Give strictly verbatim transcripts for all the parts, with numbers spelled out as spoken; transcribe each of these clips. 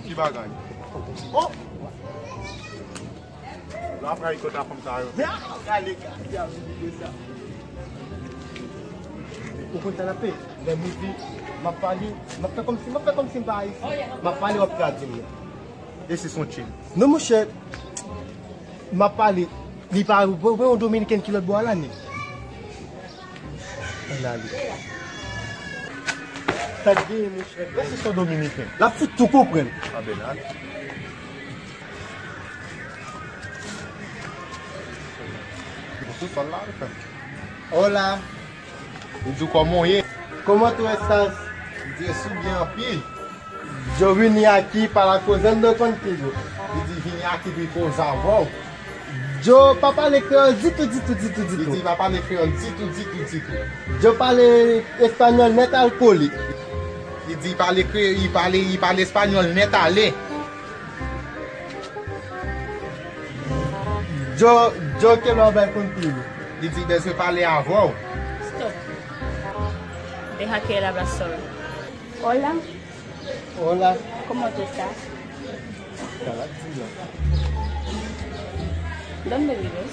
Ki bagay? Oh! Lè w ap rayi kòt a fanm sa yo. Men a gade gade a vini de sa. Ou konn sa n ap fè? Lè m di, m ap pale, m ap fè kòmsi, m ap fè kòmsi m pa ayisyen. M ap pale, w ap tradui m. This is on chill. Non, monchè, m ap pale, li pa, wè yon dominiken ki lòt bò a la, nèg. Ann ale. Sa k genyen, monchè? Èske se yon dominiken? L ap fout tou konprann. A ben, ale. Bon, se sa l la, frè m. Hola. Li di w kòman w ye? ¿Cómo tú estás? Li di, eske w byen anpil? Yo vine aquí para cosas de contigo. Li di, vini aki pou koze avè w. Yo pa pale kreyòl ditou, ditou, ditou, ditou. Li di, pa pale kreyòl ditou, ditou, ditou. Yo pale espanyòl nèt alkole. Li di, pale kre, li pale, li pale espanyòl nèt ale. Yo, yo quiero hablar contigo. Li di, bezwen pale avè w. Stop. Deja que él habla solo. Hola. Hola. ¿Cómo tú estás? Sa l ap di la? ¿Dónde vives?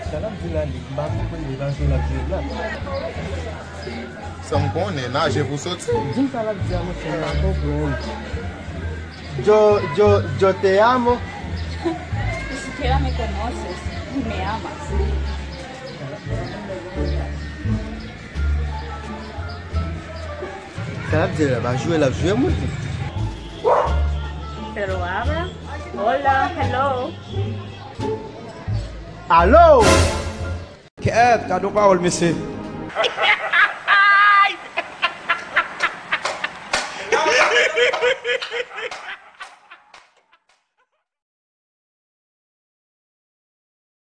Sa l ap di la, li, m pa konprann li, pa jwe l ap jwe la. Sa m konnen, naje pou soti. Di m sa l ap di a, monchè, m pa konprann. Yo, yo, yo te amo. Ni siquiera me conoces. Me amas. Sa l ap di la, pa jwe, l ap jwe moun. Pero habla. Hola, hello. Alo! Kèt, gad yon pawòl, mesye.